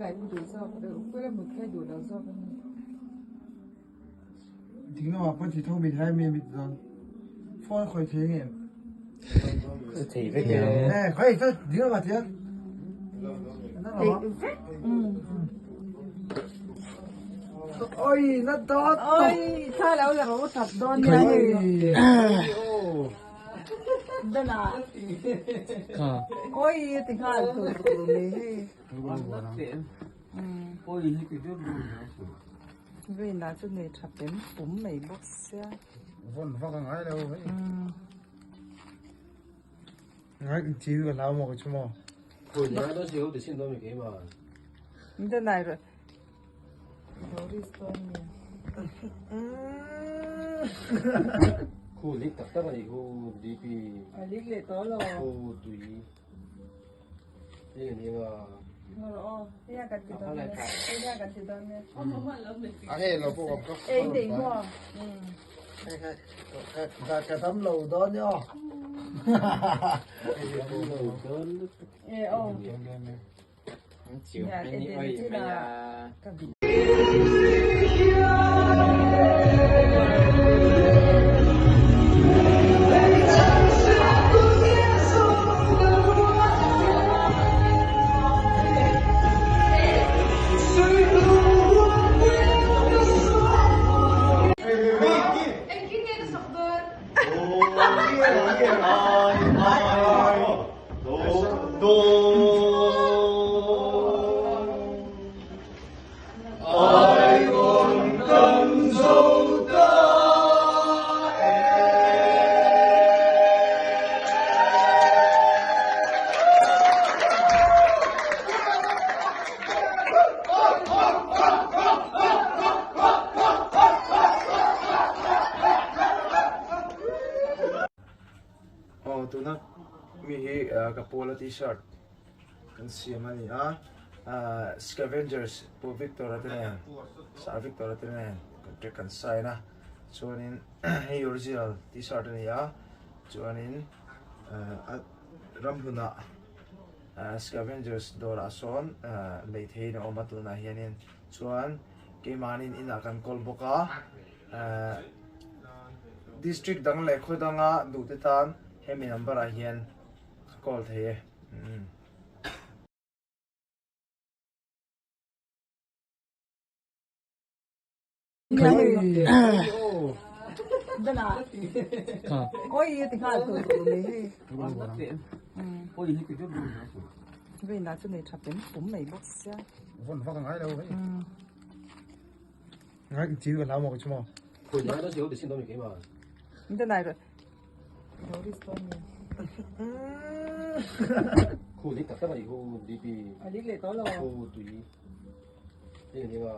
lai u duh zawk deuh kawla mut kha i duh lo zawk a ni. Ding lamah pawn thi tho mit hai mi mit dawn phone khawi thei nge thei vek e eh khawi chu ding lamah tiang Thei vek. Oi na dawt Oi thla lo la ro that dawn nia hei. Dana. Oi ti nghal tur tur mai hei. Veina chu nei tha pem pum mai bawk sia. Vawn vak a ngai lo hei. Ngai in chi ka hlau maw ka chu maw. Danai rawh. Doris dawn nia. Khu lik tak tak a nih khu DP. A lik leh tawh lo. Khu tui. Hei ni nga. A hei lo pawh ka Ei nei maw. Ka ka dam lo dawn ni aw. E aw. Aw tuna mi hi ka pawla t-shirt kan siam a ni a scavengers pu Victor a te nen Sir Victor a te nen contract kan sign a chuanin hei original t-shirt a ni a chuanin a ramhlunah scavengers dawrah sawn lei theihin a awm a tunah hianin chuan keimahniin inah kan kawl bawk a. District dang leh khaw danga duh te tan hemi number ah hian a call thei e. Veina chu nei tha pem pum mai bawk sia. Vawn vak a ngai lo hei. Ngai in chi ka hlau maw ka chu maw. Danai rawh. Doris dawn nia. Khu lik tak tak a nih khu DP. A lik leh tawh lo. Khu tui. Hei ni nga.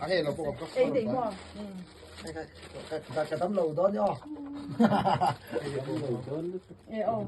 A hei lo pawh ka Ei nei maw. Ka ka dam lo dawn ni aw. E aw.